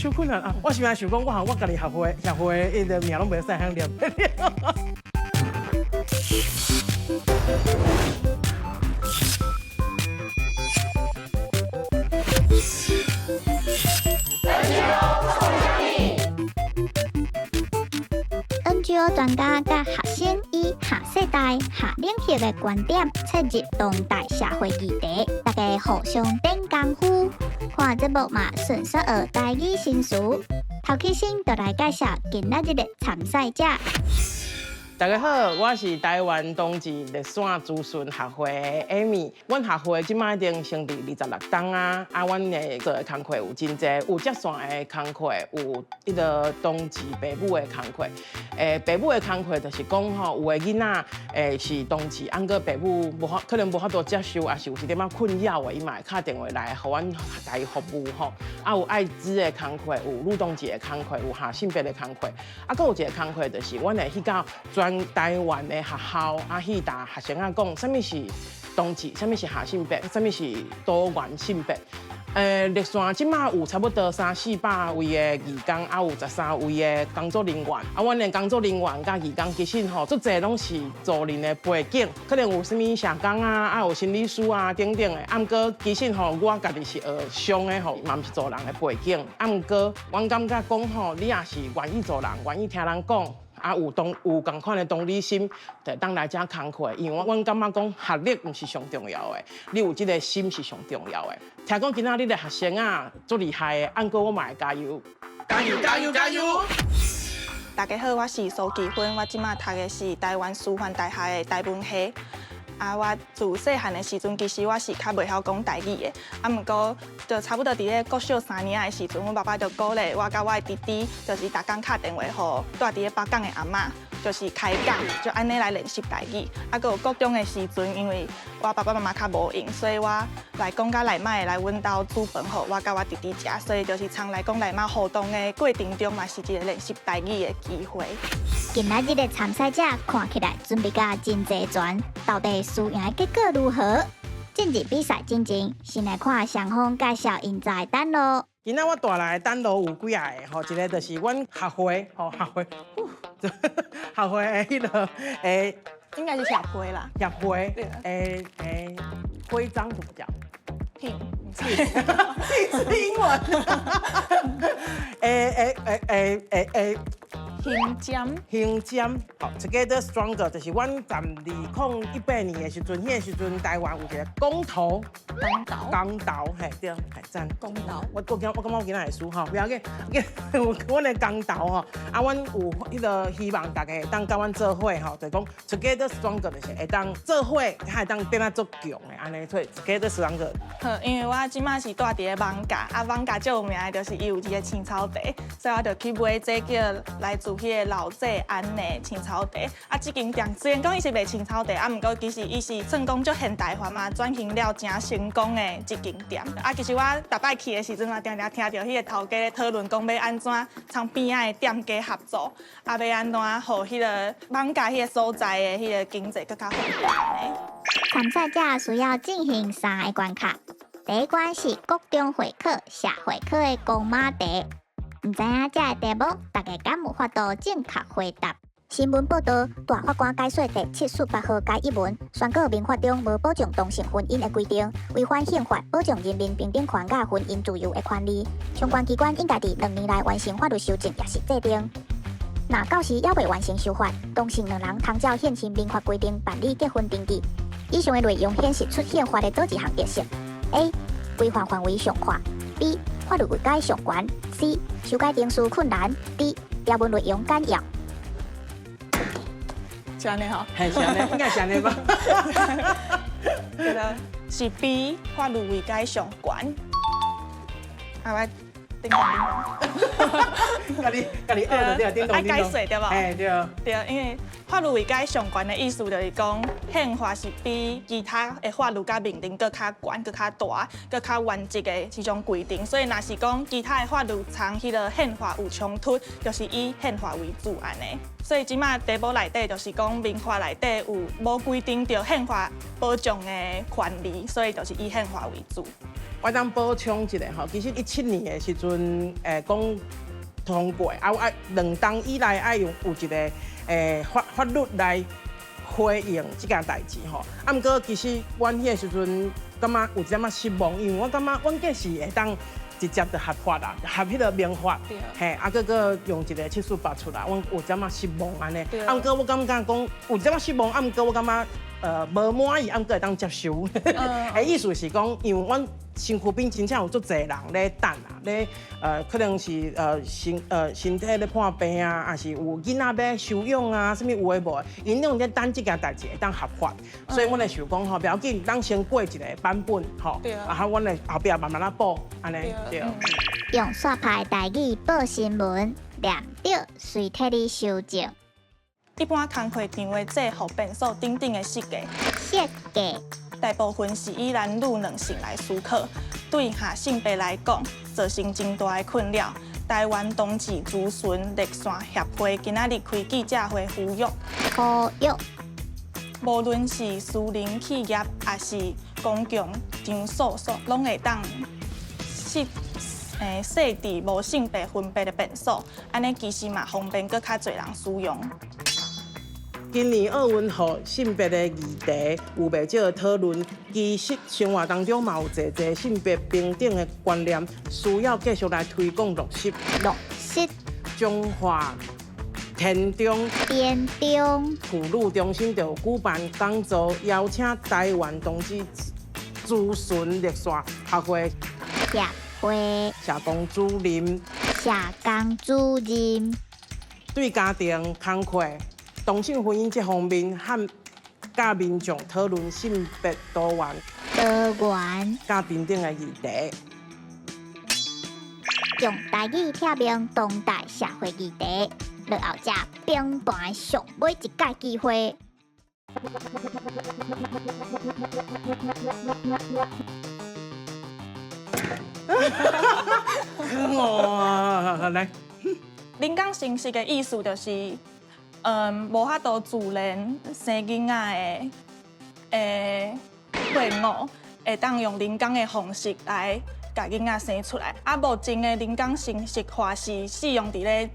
傷困難啊！我想來想講，我吼我家己協會協會彼个名攏袂使曉念。 NGO 專家佮學生以下世代、下領域的觀點切入當代社會議題，大家互相點功夫。看節目嘛，順紲學台語新詞。頭起先就來介紹今仔日的參賽者。大家好，我是台灣同志熱線諮詢學會的 Amy。阮學會這擺已經成立26冬啊，啊，阮的做的工課有真濟，有接線的工課，有彼个同志爸母的工課。爸母的工課就是講吼，有的囡仔是同志，啊，毋過爸母無法，可能無法度接受，抑是有一點仔困擾的，伊嘛會敲電話來，予阮共伊服務吼。啊，有艾滋的工課，有女同志的工課，有下性別的工課。啊，閣有一個工課就是，阮會去到全台灣的學校啊，去共學生仔講，啥物是同志，啥物是下性別，啥物是多元性別。熱線這馬有差不多三四百位的義工，啊有13位的工作人員。啊，阮的工作人員佮義工其實吼，足濟攏是助人的背景，可能有啥物社工啊，啊有心理師啊等等的。啊，毋過其實吼，我家己是學商的吼，嘛毋是助人的背景。啊，毋過阮感覺講吼，你若是願意助人，願意聽人講。啊，有同有仝款的同理心，就會當來遮工課。因為我阮感覺講學歷毋是上重要的，你有這个心是上重要的。聽講今仔日的學生啊，足厲害的，啊毋過我嘛會加油，加油加油加油！大家好，我是蘇綺芬，我這馬讀的是台灣師範大學的台文系。啊，我自細漢的時陣，其實我是較袂曉講台語的。啊，毋過就差不多佇咧國小三年級的時陣，阮爸爸就鼓勵我佮我的弟弟，就是逐工敲電話予住佇咧北港的阿嬤，就是開講，就按呢來練習台語。啊，閣有國中的時陣，因為我爸爸媽媽較無閒，所以我內公佮內媽會來阮兜煮飯予我佮我弟弟食，所以就是從內公內媽互動的過程中，嘛是一个練習台語的機會。今仔日的參賽者看起來準備甲真齊全，到底輸贏的結果如何？進入比賽進前，先來看雙方介紹𪜶的等路。今仔我帶來的等路有幾仔个吼，一个就是阮學會吼，學會，學會的彼个應該是協會啦，協會的徽章怎麼講？聘，是英文。欸。胸針，胸針，好，Together Stronger，就是阮佇2018年的時陣，彼个時陣台灣有一个公投，公投，公投，嘿對，嘿讚，公投，我感覺我今仔會輸吼，不要緊，阮的公投吼，啊，阮有彼个希望大家會當佮阮做伙吼，就是講 Together Stronger 就是會當做伙，較會當變啊足強的按呢，所以 Together Stronger。好，因為我這馬是住佇咧艋舺，啊，艋舺最有名的就是伊有一个青草茶，所以我就去買這個叫來自彼个老姐安的青草茶。啊，這間店雖然講伊是賣青草茶，啊，毋過其實伊是算講足現代化嘛，轉型了誠成功的一間店。啊，其實我逐擺去的時陣嘛，定定聽著彼个頭家咧討論講欲按怎參邊仔的店家合作，啊，欲按怎予彼个艋舺彼个所在的彼个經濟閣較發達。參賽者需要進行三个關卡，第一關是國中會考社會科的公馬題，毋知影這个題目大家敢有法度正確回答？新聞報道，大法官解說第78號該一文，宣告民法中無保障同性婚姻的規定，違反憲法保障人民平等權佮婚姻自由的權利。相關機關應該佇2年內完成法律修正，抑是制定。若到時猶未完成修法，同性兩人通照現行民法規定辦理結婚登記。以上的內容顯示出憲法的佗一項特色：A. 規範範圍尚闊；B. 法律位階上懸；C. 修改程序困難；D. 條文內容簡要。是按呢吼？係是按呢，應該是按呢吧？對了，是 B 法律位階上懸。啊，我叮咚叮咚。家己家己學就對，叮咚愛解釋對無？嘿對。對，因為法律位階上懸的意思就是講，憲法是比其他的法律佮命令閣較懸、閣較大、閣較原則的這種規定。所以，若是講其他的法律參彼个憲法有衝突，就是以憲法為主按呢。所以，這馬題目內底就是講民法內底有無規定著憲法保障的權利，所以就是以憲法為主。我當補充一下吼，其實17年的時陣，講通過，啊，啊2冬以來愛用有一個法律來回應這件代誌吼。啊，毋過其實阮彼個時陣感覺有一點仔失望，因為我感覺阮計是會當直接就合法啦，合彼個民法，嘿，啊，閣閣用一個748出來，阮有一點仔失望按呢。啊，毋過我感覺講有一點仔失望，啊，毋過我感覺無滿意，啊，毋過會當接受。意思是講，因為阮身軀邊真正有足濟人咧等啊，咧可能是身體咧破病啊，抑是有囡仔欲收養啊，啥物有的無的，𪜶攏咧等這件代誌會當合法，所以阮會想講吼，不要緊，咱先過一個版本吼，啊，阮會後壁慢慢仔補，按呢對。用煞派台語報新聞，念著隨替你修正。一般工課場的制服、便所等等的設計，設計大部分是以男女兩性來思考，對下性別來講，造成真大的困擾。台灣同志諮詢熱線協會今仔日開記者會呼籲，呼籲，無論是私人企業，抑是公共場所，所攏會當設置無性別分別的便所，按呢其實嘛方便閣較濟人使用。今年奧運會性別的議題有袂少討論，其實生活當中嘛有濟濟性別平等的觀念，需要繼續來推廣落實。落實。彰化田中田中婦女中心就舉辦講座，邀請台灣同志諮詢熱線學會協會社工主任社工主任對家庭工課、同性婚姻這方面，和佮民眾討論性別多元、多元佮平等的議題。用台語拆明當代社會議題，落後者平盤上尾一屆機會。哇，來，人工生殖的意思就是，無法度自然生囡仔的配偶，會當用人工的方式來共囡仔生出來。啊，目前的人工生殖法是使用佇咧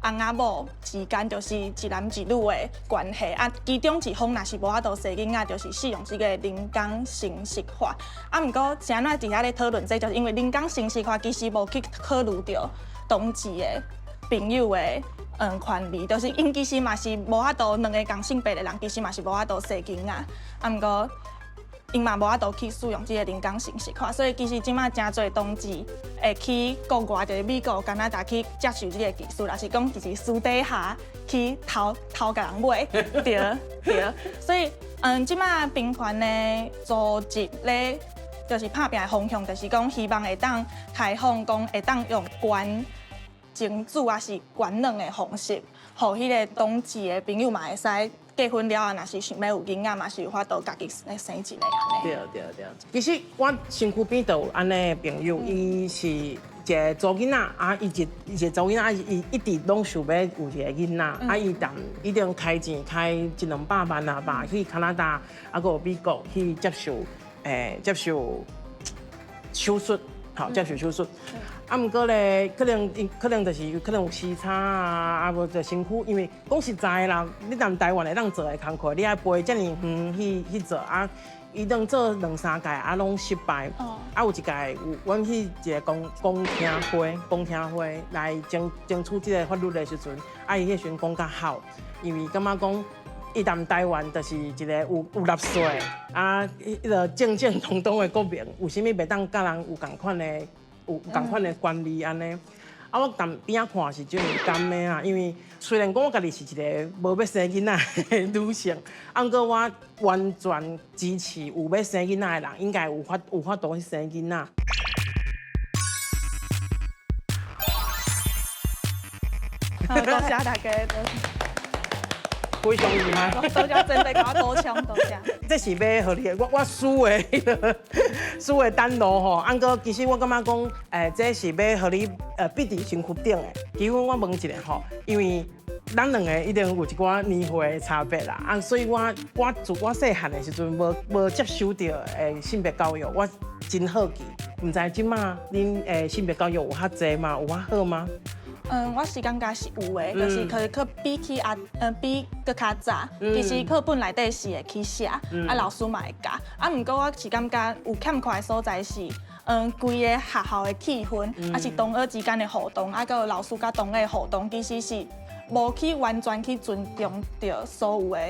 翁仔某之間，就是一男一女的關係。啊，其中一方若是無法度生囡仔，就是使用這個人工生殖法。啊，毋過是按怎佇遐咧討論這，就是因為人工生殖法其實無去考慮著同志的朋友的權利，就是𪜶其實嘛是無法度兩個仝性別的人，其實嘛是無法度生囡仔。啊，毋過𪜶嘛無法度去使用這個人工生殖法，所以其實這馬誠濟同志會去國外，就是美國、加拿大去接受這個技術，抑是講其實私底下去偷偷共人買，對對。所以，這馬平權的組織咧，就是拍拚的方向，就是講希望會當開放，講會當用捐精子抑是捐卵的方式，予彼個同志的朋友嘛會使結婚了後，若是想欲有囡仔，嘛是有法度家己來生一個按呢。對對對，其實我身軀邊就有按呢朋友，伊是一個查某囡仔，啊，伊一個查某囡仔，伊一直攏想欲有一個囡仔，啊，伊當已經開錢開一兩百萬啊吧，去加拿大，啊，閣有美國去接受手術，好，接受手術。啊，毋過咧，可能可能就是可能有時差啊，啊無就身軀，因為講實在的啦，你踮台灣會當做的工課，你愛飛遮爾遠去做啊，伊當做兩三屆啊，攏失敗。啊，有一屆有阮去一個公聽會來爭取這個法律的時陣，啊，伊彼時陣講較好，因為感覺講伊踮台灣就是一個有納稅啊，彼個正正當當的國民，為啥物袂當佮人有仝款的權利按呢？啊，我踮邊仔看是足毋甘的啊，因為雖然講我家己是一個無欲生囡仔的女性，啊，毋過我完全支持有欲生囡仔的人，應該有法度去生囡仔。好，多謝大家。非常厲害。多謝準備共我補充，多謝。這是欲予你的，我輸的，輸的單路吼。啊，毋過其實我感覺講，這是欲予你筆佇身軀頂的。其實我問一下吼，因為咱兩個一定有一寡年歲的差別啦。啊，所以我自我細漢的時陣，無接受著性別教育，我真好奇。毋知這馬恁的性別教育有較濟嗎？有較好嗎？嗯，我是感覺是有的，就是可可比起啊，比閣較早，其實課本內底是會去寫，啊老師嘛會教，啊毋過我是感覺有欠缺的所在是，規个學校的氣氛，抑是同學之間的互動，啊，閣有老師佮同學的互動，其實是無去完全去尊重著所有的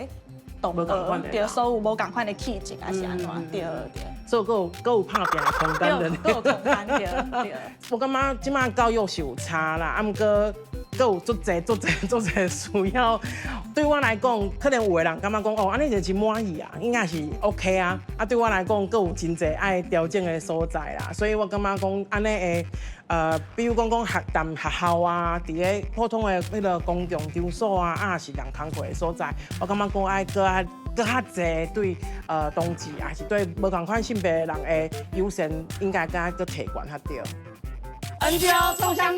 同學，對所有無仝款的氣質，抑是按怎，對對。所以閣有拍拚的空間的。閣有空間，對對。我感覺這馬教育是有差啦，啊毋過閣有足濟足濟足濟需要。對我來講，可能有的人感覺講哦，按呢就真滿意啊，應該是 OK 啊。啊，對我來講，閣有真濟愛調整的所在啦。所以我感覺講按呢會，比如講講學踮學校啊，佇咧普通的彼个公共場所啊，啊是仝工課的所在，我感覺講愛閣較濟對同志，抑是對無仝款性別的人的優先，應該閣閣提懸較著。NGO 衝啥物？